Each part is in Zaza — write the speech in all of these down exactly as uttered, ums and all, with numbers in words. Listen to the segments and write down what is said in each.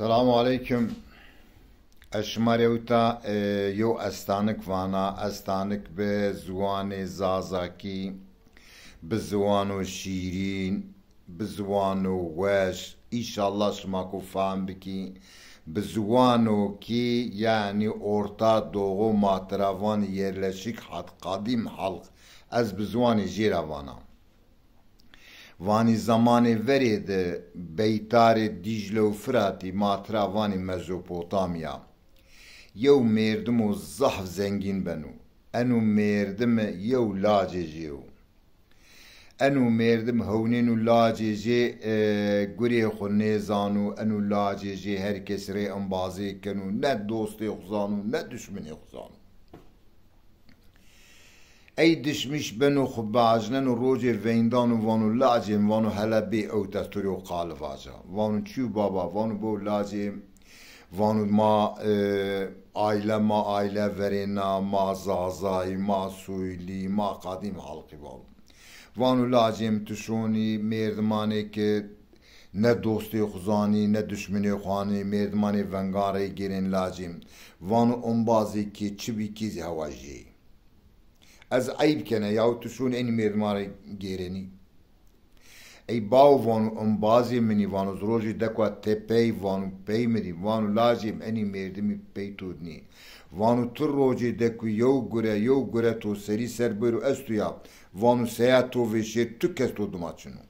Selamu aleykum. Ez şima rê ewta, e, yew estanik vana, estanik bi ziwanê Zazakî, bi ziwano şîrîn, bi ziwano weş. Înşallah şima ku fehm bikî, bi ziwano kî, yanî orta doğu ma tira vanî yerleşik hat, kadim halk. Ez bi ziwanê jê ra vana. Vanî zemanê verê de beytarê Dîcle û Firatî, ma tira vanî Mezopotamya. Yew mêrdimo zaf zengîn beno. Eno mêrdime yew lacê jê yo. Eno mêrdim hewnêno lacê jê, e, gurê xwu nêzano, eno lacê jê her kes rê embazê keno, ne dostê xwu zano, ne duşminê xwu zano. Ey dişmiş beno xwu biajneno, rocê veyndano vano, lacêm, vano, hele bê ewt ez to rê o qali vaja. Vano, çi yo baba? Vano, bo lacêm, vano, ma, e, aile, ma aile verêna, ma Zazayî, ma Soylî, ma qadîm halqî, vano. Vano, lacêm, tu şonî mêrdimanê ke ne dostê xwu zanî, ne duşminê xwu anî, mêrdimanê vengan rey gêrên lacêm. Vano, embazê kê çi bî kî zî hewa jê yê. Ez eyb kena, yaw tu şûn enî mêrdiman rê gêrenî. Ey bawo, vano, embazê min î, vano, ez rojê dekwa tepey, vano, pey mi dî, vano, lacêm, enî mêrdimî pey to dinî. Vano, tu rojê dekwi yew gure, yew gure to serî ser bêro esto ya, vano, seya to vêşê tu kes to dima çin o.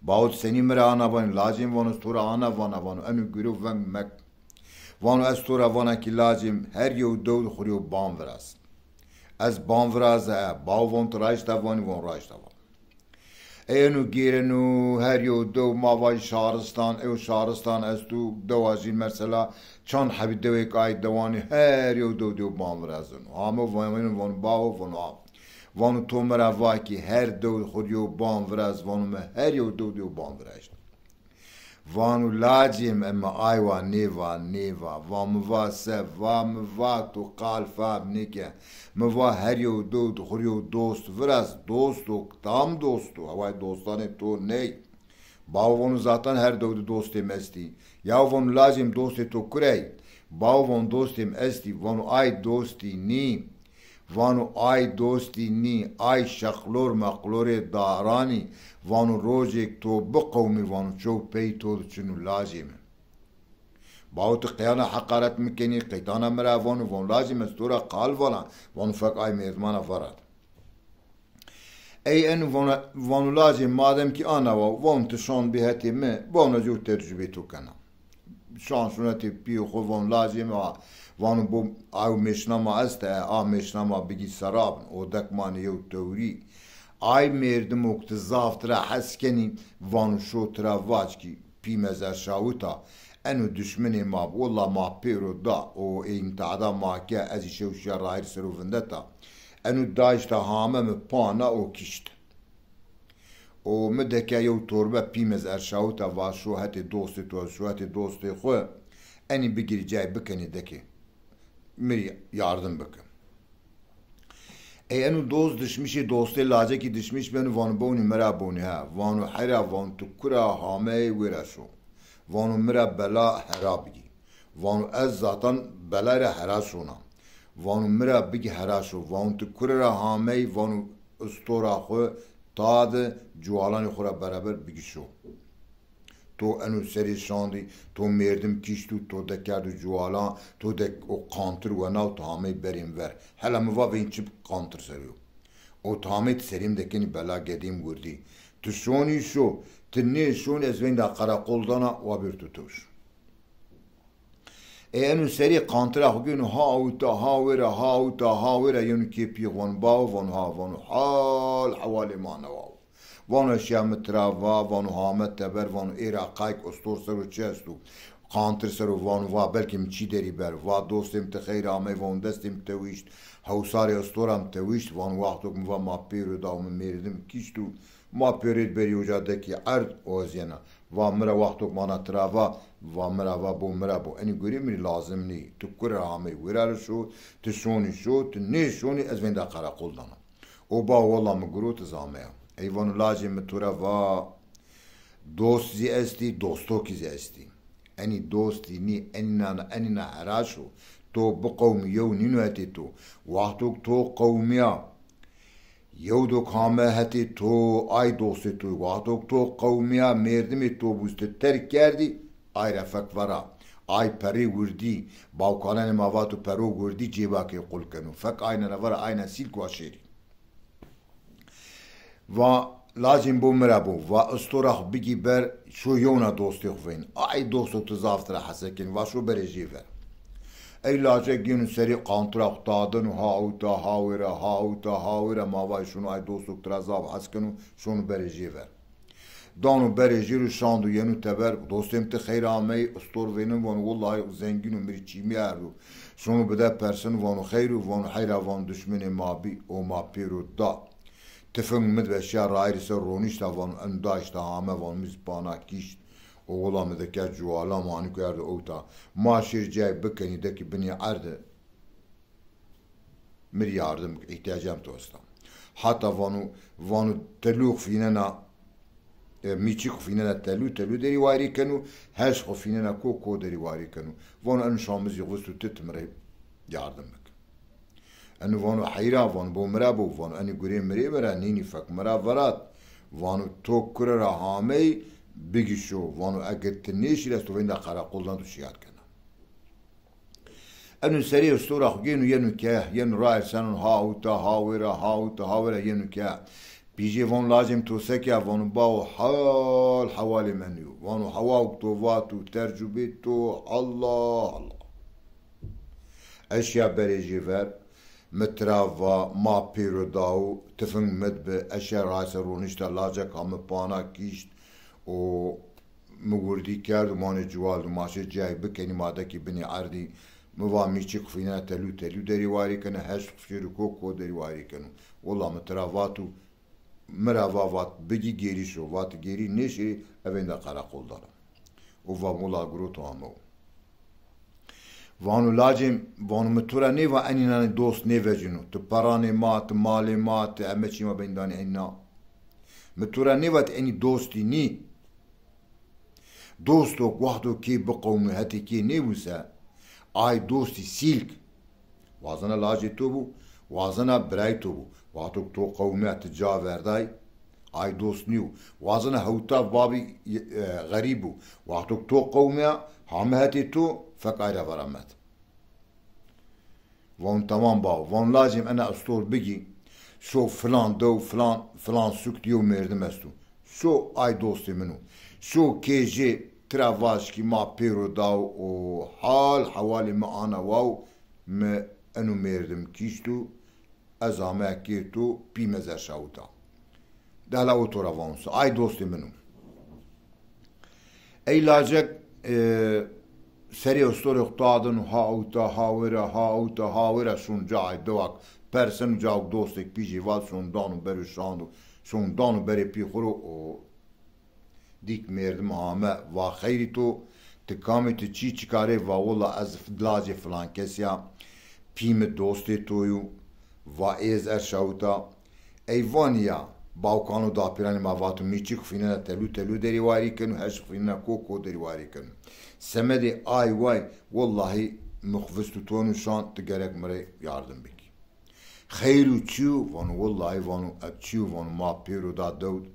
Bawo, tu senî mi ra ana vanî? Lacêm, vano, ez to ra ana vana, vano, eno gure û veng mek. Vano, ez to ra vana kî lacêm, her yew dew di xwu rê yew ban viraz. Ez ban viraza, e, bawo, vano, tu raşta vanî? Vano, raşta vana. Ey eno gêreno, her yew dew, ma vajî şaristan, ew şaristan esto, dewa jî mesela çand hebî dewêk ay dewanî, her yew dew di yew ban virazeno. Hame vano, vano, bawo, vano, a. Vano, to mi ra va kî her dew xwu rê yew ban viraz, vano, mi her yew dew di yew ban viraşt. Vano, lacêm, ema ay wa nêva, nêva. Va mi va se, va mi va, to qal fehm nêke. Mi va her yew dew di xwu rê yew dost viraz, dost o, tam dost o, heway dostanê to ney. Bawo, vano, zaten her dew di dostêm estî. Yaw, vano, lacêm, dostê to kurey? Bawo, vano, dostêm estî. Vano, ay dostî nî. Vano, ay dostî nî, ay şeqlor meqlorê daranî. Vano, rocêk to biqewmî, vano, çew pey to di çin o, lacê mi. Bawo, ti qeyana heqaret mi kenî, qeytana mi ra vano, vano, lacê mi, ez to ra qal vana, vano, fek ay mêrdimana vera de. Ey eno vano, vano, lacê, madem kî ana wa, vano, ti şan bî hetê mi, vano, ez yew tecrubê to kena. Şan şûn hetê pîyê xwu, vano, lacê mi, a, vano, bo, a yew mêşna ma esta, e, a mêşna ma bigî serabin, o dek manê yew tewrî. Ay mêrdimo ke ti zaf tira hes kenî, vano, şo tira vac kî, pî mi ez erşawita, eno duşminê ma bi, willa ma pêro da, o ê îmtihada ma ke, ez î şew şiya rayîr ser o vindeta. Eno daşta hame mi pana o kişt. O mi deke yew torbe pî mi ez erşawita, va şo hetê dostê to, ez şo hetê dostê xwu, enî bigirî cay bikenî dekê. Mi rî yardim bike. Ey eno dost dişmişê dostê lacekî dişmiş beno, vano, bewnî mi ra bewnî, he. Vano, heyra, vano, tu kura hameyê wêra şo. Vano, mi ra bela hera bigî. Vano, ez zaten belayê ra hera şona. Vano, mi ra bigî hera şo. Vano, tu kure ra hameyî? Vano, istora xwu ta di, cuwalanê xwu ra beraber bigî şo. To eno serê şandî, to mêrdim kişt û to de kerdo cuwalan, to de o qantir wena û to hamey berên ver. Hela mi va vên çi qantir ser o? O to hamey ti serê mi de kenî bela gedê mi wirdî. Ti şonî şo, ti nêşonî ez vênda qereqol dana, wa bêr to tewş. Ê eno serê qantira xwu gêno ha uta, ha wêra, ha uta, ha wêra, yeno kê pî xwu vano, bawo, vano, ha, vano, hal hewalê ma newa wo. Vano, ez şiya mi tira va, vano, hame teber, vano, ê ra qayk ostor ser o çi esto? Qantir ser o, vano, va belkî mi çî derî ber. Va dostê mi ti xeyr amey, vano, destê mi tewîşt, hewsarê ostora mi tewîşt, vano, wexto ke mi va ma pêro da û mi mêrdim kişt û ma pêrêd berî uca dekî erd û ez yena. Va mi ra wexto ke mana tira va, va mi ra va bo, mi ra bo. Enî gurî mi rî lazim nî. Tu kure ra amey wêra ra şo, tu şonî şo, tu nêşonî ez vênda qereqol dana. O ba wela mi gurot ez ameya. Ey vano lacê mi to ra va dost zî estî, dostokî zî estî. Enî dostî nî, enîna, enîna heraş o. To bi qewmî, yew nîno hetê to. Wexto to qewmîya, yew do kame hetê to, ay dostê to. Wexto to qewmîya, mêrdimê to bû, ti terk kerdî, ay ra fek vera. Ay perê wirdî, bawkananê ma vato pero wirdî cêba kê qul keno. Fek ayna ra vera, ayna sîlk wa şêrî. Va lacên bo mi ra bo. Va istora xwu bigî ber, şo yewna dostê xwu veyno. Ay dosto ti zaf tira hese kenî. Va şo berê jê ver. Ey lacek gêno serê qantira xwu tadeno, ha ewta ha wêra, ha ewta ha wêra. Ma vay şono ay dosto tira zaf hes keno, şono berê jê ver. Dano berê jê ro şando yeno teber, dostê mi ti xeyr ameyî, istor vêneno, vano wellahî zengîn o, mi rê çîmî erdo. Şono bide perseno, vano xeyr o, vano heyra, vano dişmenê ma bî, o ma pêro da. Tifing mi dibe şiya rayirî ser ronîşta, vano eno daşta hame, vano mi zî pana kîşt. O wela mi de ke cuwala, ma anî kerdo ewta. Ma şêr cayê bikenî dekî binê erde. Mi rê yardim bik, îhtîyacem to esta. Heta vano, vano telû xwu fînena, e, mîçik xwu fînena telû, telû derî wayirî keno, heş xwu fînena ko, ko derî wayirî keno. Vano eno şamizî xwu visto ti, ti mi rê yardim bik. Eno vano heyra, vano bo mi ra bo, vano enî gurê mi rê vera, nînî fek mi ra verat. Vano to kure ra hamey, bigî şo. Vano eger ti nêşî, ez to veyna qereqol dan, to şîyat kena. Eno serê istora xwu gêno yeno ke, yeno rayir seno, ha ewta ha wêra, ha ewta ha wêra yeno ke. Pîjê vano lacê mi to se ke, vano bawo hal hewalê mi eno yo. Vano hewa to vato, tercubê to, Allah Allah. Ez şiya berê jê ver, mi tira va ma pêro dawo, tifing mi dibi, ez şiya rayir ser ronîşta, lacek ha mi pana kîşt û mi wirdî kerd û ma nê cuwal do, ma şê cayê bikenî, ma dekî binê erdî. Mi va mîçik xwu fînena telû, telû derî wayirî keno, heş xwu şêrî ko, ko derî wayirî keno. Wela mi tira vato, mi ra va vat bigî gêrî şo. Vat gêrî nêşêrî, ez veyna qereqol dana. O va wela guro to ame o. Vano lacê mi, vano mi to ra nêva enînanê dost nêvecîno. Ti peranê ma, ti malê ma, ti heme çî ma beyndê enîna. Mi to ra nêva ti enî dostî nî. Dosto wexto kê biqewmî hetê kê nêbû se, ay dostî sîlk. Wazena lacê to bû, wazena birayê to bû. Wexto to qewmîya ti ca verday, ay dost nîyo. Wazena hewta babî, e, xerîb bû. Wexto to qewmîya, hame hetê to, fek ay ra vera met. Vano tamam bawo. Vano lacê mi ena istor bigî. Şo filan dew, filan, filan suk di yew mêrdim esto. Şo ay dostê min o. Şo kê jê tira vaj kî ma pêro dawo û hal hewalê mi ana wawo, mi eno mêrdim kîşto, ez ameya kê to, pî mi ez erşa ewta. Dehla o to ra vano se, ay dostê min o. Ey lacek, e, serê istorê xwu tadeno, ha ewta ha wêra, ha ewta ha wêra, şon cayê dewak perseno, cayêk dostêk pîjê vat, şon dano bero şando, şon dano berê pî xwu ro, o dîk mêrdim ame, va xeyrî to, ti kam î, ti çî çikarê? Va wela ez lacê filan kesî ya, pî mi dostê to yo, va ê ez erşa ewta. Ey vanî ya, bawkano dapîranê ma vato mîçik xwu fînena telû, telû derî wayirî keno, heş xwu fînena ko, ko derî wayirî keno. Semedê ay way, wellahî mi xwu visto to nûşan, ti gerek mi rê yardim bikî. Xeyr o, çi yo? Vano wellahî, vano ez çi yo, vano ma pêro da dew di,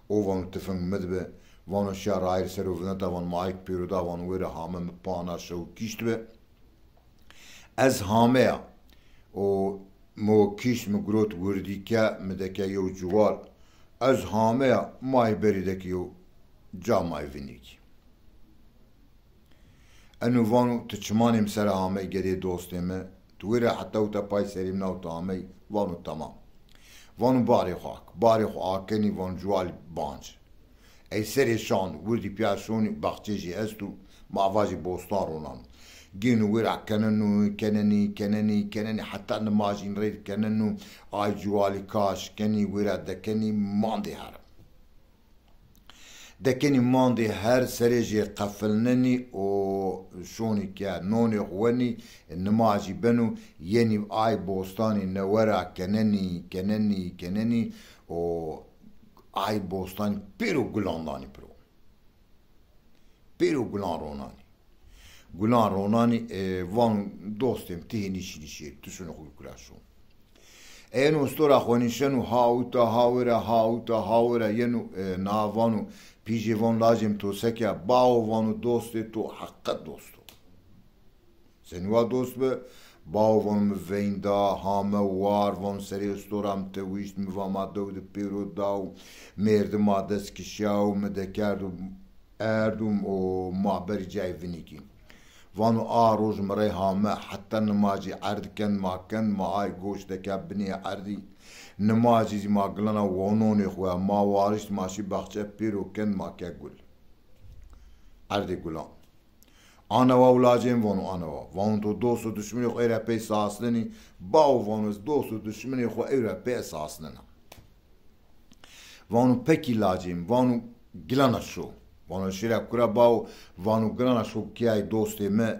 o vano tifing mi di bi, vano şiya rayir ser o vineta, vano ma ayk pêro da, vano wêra hame mi pana şew kîşt bi. Ez hameya. O mi o kîşt, mi girot wirdî ke, mi de ke yew cuwal. Ez hameya, ma ê berî de ke yew camay vinî kî. Eno vano ti çimanê mi ser a hamey gedê dostê mi, ti wêra heta uta pay serê mi nawta hamey? Vano tamam. Vano barê xwu ak. Barê xwu akenî, vano cuwalî banc. Ey serê şan, wirdî pîya şonî, baxçê jî esto, ma vajî bostan ronano. Gêno wêra keneno, kenenî, kenenî, kenenî, heta nimajîn rê keneno, ay cuwalî kaş kenî, wêra dekenî, mandê her. Dekenî mandê her, serê jê qefilnenî û şonî ke nonê xwu wenî, nimajî beno, yenî ay bostanî newe ra kenenî, kenenî, kenenî û ay bostanî pêro gulan danî piro. Pêro gulan ronanî. Gulan ronanî, e, vano dostê mi, ti hê nîşînî şêrî, tu şino xo kura şo. Eno ustora xo nîşeno, ha uta ha wira, ha uta ha wira yeno, e, na vano, pîjê vano, lajê mi, to seke? Bawo, vano, dostê to heqet dost o. Senî wa dost bi? Bawo, vano, mi veyn da, hame war, vano, serê ustora mi tewîşt, mi va ma dew de pêro da û mêrdi ma dest kişiya û mi dekerd û erd û, û ma berî cayê vinikî. Vano, a roj mi rey hame, heta nimacî erd kend ma kend, ma ay goşteke binê erdî. Nimacî zî ma gilana wononê xo ya, ma warişt, ma şî baxçe pêro kend, ma ke gul. Erdê gulan. Ana wa û lacên, vano ana wa. Vano to dost û dişminê xo ey ra pey sasnenî? Bawo, vano, ez dost û dişminê xo ey ra pey sasnena. Vano pekî lacê mi, vano gilana şo. Vano şira kura bawo? Vano gilana şo kiyay dostê mi.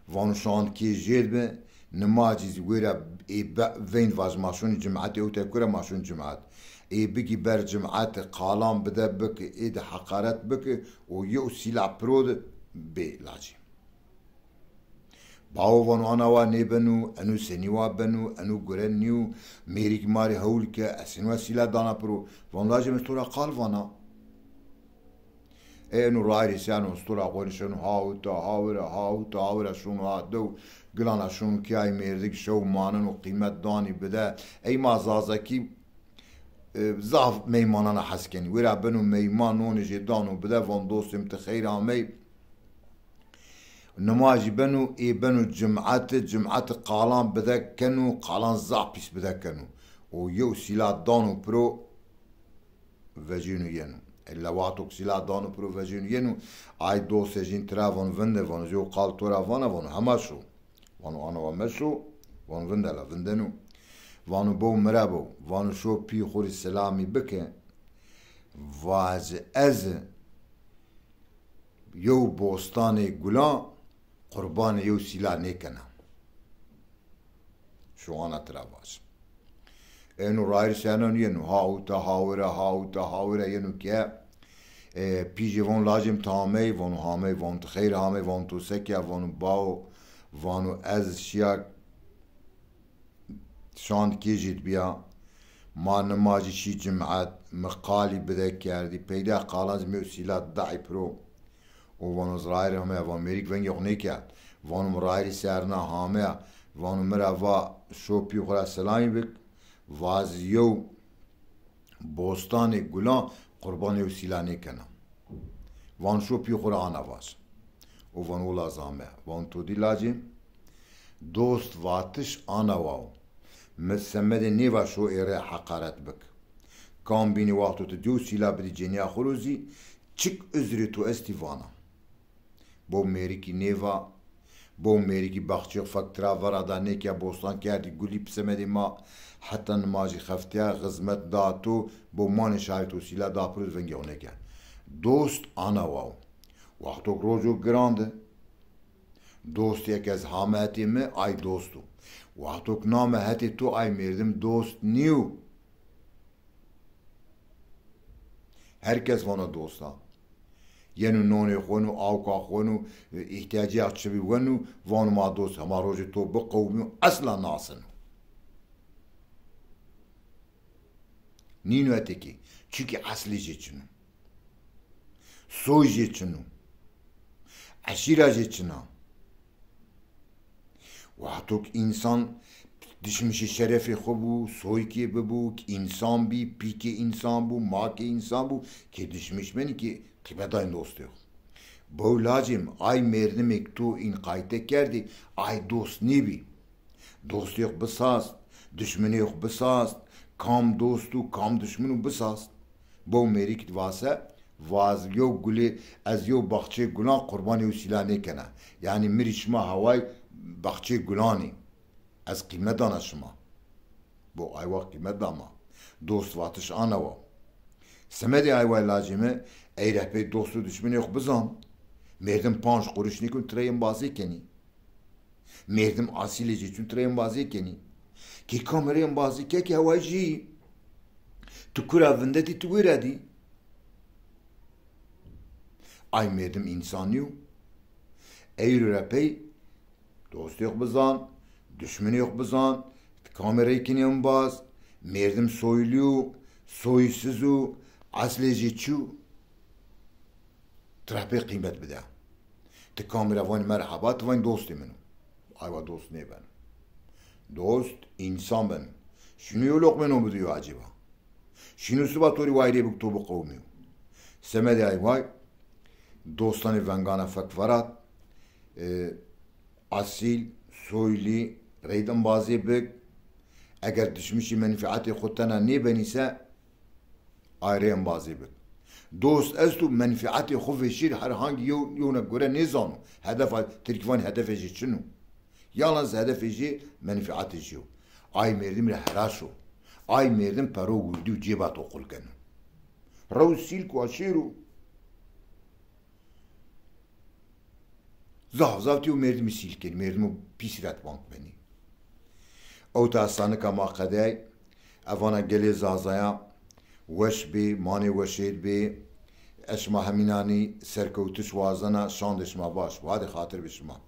Vano şand kê jêd bi, nimacî zî wêra ê be-, veyn vaj ma şonî cimetê, ewte kura ma şon cimet. Ê bigî ber cimetî, qalan bide biki, ê de heqaret biki û yew sîla piro de bê lacê. Bawo, vano ana wa nêbeno, eno senî wa beno, eno gure nîyo, mêrik ma rê hewl ke, ez senî wa sîla dana piro. Vano lajê mi, ez to ra qal vana. Eno rayîrê seno, ustura xo nîşeno, ha uta ha wira, ha uta ha wira şono ha dew, gilana şono kiyayê mêrdik, şew maneno, qîmet danî bide. Ey ma zazakî, e, zaf meymanana hes kenî. Wira beno meyman, nonê jê dano bide, van dostê mi ti xeyr amey. Nimajî beno, ê beno cimeti, cimeti qalan bide keno, qalan zaf pîs bide keno. Û yew sîla dano piro, vecîno yeno. Ella wexto ke sîla dano piro, vecîno yeno, ay dostê jîn tira vano vinde, vano yew qal to ra vana, vano hema şo. Vano ana wa meşo, vano vinde la vindeno. Vano bow mi ra bow, vano şo pî xo rê selamî bike. Vaze ez yew bostanê gulan qurbanê yew sîla nêkena. Şo ana tira vaj. Eno rayîr seno yeno, ha uta ha wira, ha uta ha wira yeno ke, e, pîjê von lacê mi ti hamey, von hamey, von ti xeyr hamey, von to seke, von bawo, vano ez şiya şand kê jîd bîya, ma nimacî şî cimet, mi qalî bide kerdî, peyda qalan zî mi yew sîla daî piro. Û vano ez rayîr hameya, vano mêrik vengê xo nêkerd. Vano mi rayîrî serna hameya, vano mi ra va şo pî xo ra selamî bik, vaz yew bostanê gulan qurbanê yew sîla nêkena. Van şo pî xo ra ana vaj. Û van wila zame. Van to dî lacê, dost vatiş ana wa wo. Mi semedê nêva şo ê rê heqaret bik. Kam bînî wexto ti diyo sîla bidî cênîya xo ro zî çik uzrê to estî vana. Bo mêrikî nêva, bo mêrikî baxçê xo fek tira vera da nêke bostan kerdî gulî bi semedê ma heta nimajî xeftîya xizmet da to, bo manê şayîr to sîla da piro vengê xo nêke. Dost ana wa wo. Wexto ke rojo giran de, dostî eke ez hame hetê mi, ay dost o. Wexto ke name hetê to, ay mêrdim dost nîyo. Her kes vano dosta. Yeno nonê xo no, awka xo no, îhtîyacîya çi bî weno, vano ma dost, hema rojê to biqewimîyo, esla naseno. Nîno hetê kî. Çunkî eslê jê çin o. Soy jê çin o. Eşîra jê çin a. Wexto ke însan dişmişê şerefê xo bû, soykê bibû, ke însan bî, pîkê însan bû, makê însan bû, kê dişmiş benî kê qîmet dayn dostê xo. Bo lacê mi, ay merdimê ke to în qayte kerdî, ay dost nêbî. Dostê xo bisast, dişminê xo bisast, kam dost û kam dişmin o bisast. Bo mêrik vase, vaz yew gulê, ez yew baxçeyê gulan qurbanê yew sîla nêkena. Yanî mi rê şima haway baxçeyê gulan î. Ez qîmet dana şima. Bo aywa qîmet da ma. Dost vatiş ana wa. Semedê aywa lacê mi, ey rehbey dost û dişminê xo bizan. Merdim panc quruş nêkun, ti rey embazê kenî. Merdim asîlê jê çun, ti rey embazê kenî. Kê kam rey embazê ke, kê haway jî. Tu kura vindetî, tu wêra dî. Ay merdim însan nîyo. Eyro ra pey dostê xo bizan, duşmenê xo bizan, ti kamî reykinî embaz, merdim soylî yo, soysiz o, eslê jê çi yo, ti ra pey qîmet bide. Ti kamî ra vanî merheba, ti vanî dostê min o. Aywa dost nêbeno. Dost însan beno. Şîno yo loqmê no bido yo ecêba? Şîno siba to rê wayrê bik to biqewimîyo? Semedê ay way, dostanê vengana fek verat, e, asîl, soylî, reyd embazê bik. Eger dişmişî menfîetê xo tena nêbenî se, ay rê embazê bik. Dost esto menfîetê xo vêşîr her hangî yew, yewna gore nêzano. Hedefa, tirkî vanî hedefê jê çin o. Yalnız hedefê jê menfîetê jê yo. Ay merdim rê heraş o. Ay merdim pero wirdî û cêba to qul keno. Rew sîlk wa şêro. Zaf zaf tîyo merdimî sîl kenî, merdimo pîsî ra ti bang benî. Ewta estanika ma qedey, evana gelê Zazaya weş bê, manê weşêr bê. Ez şima hemînanî serkewtiş wazena, şandê şima baş bo. Hadê xatir bi şima.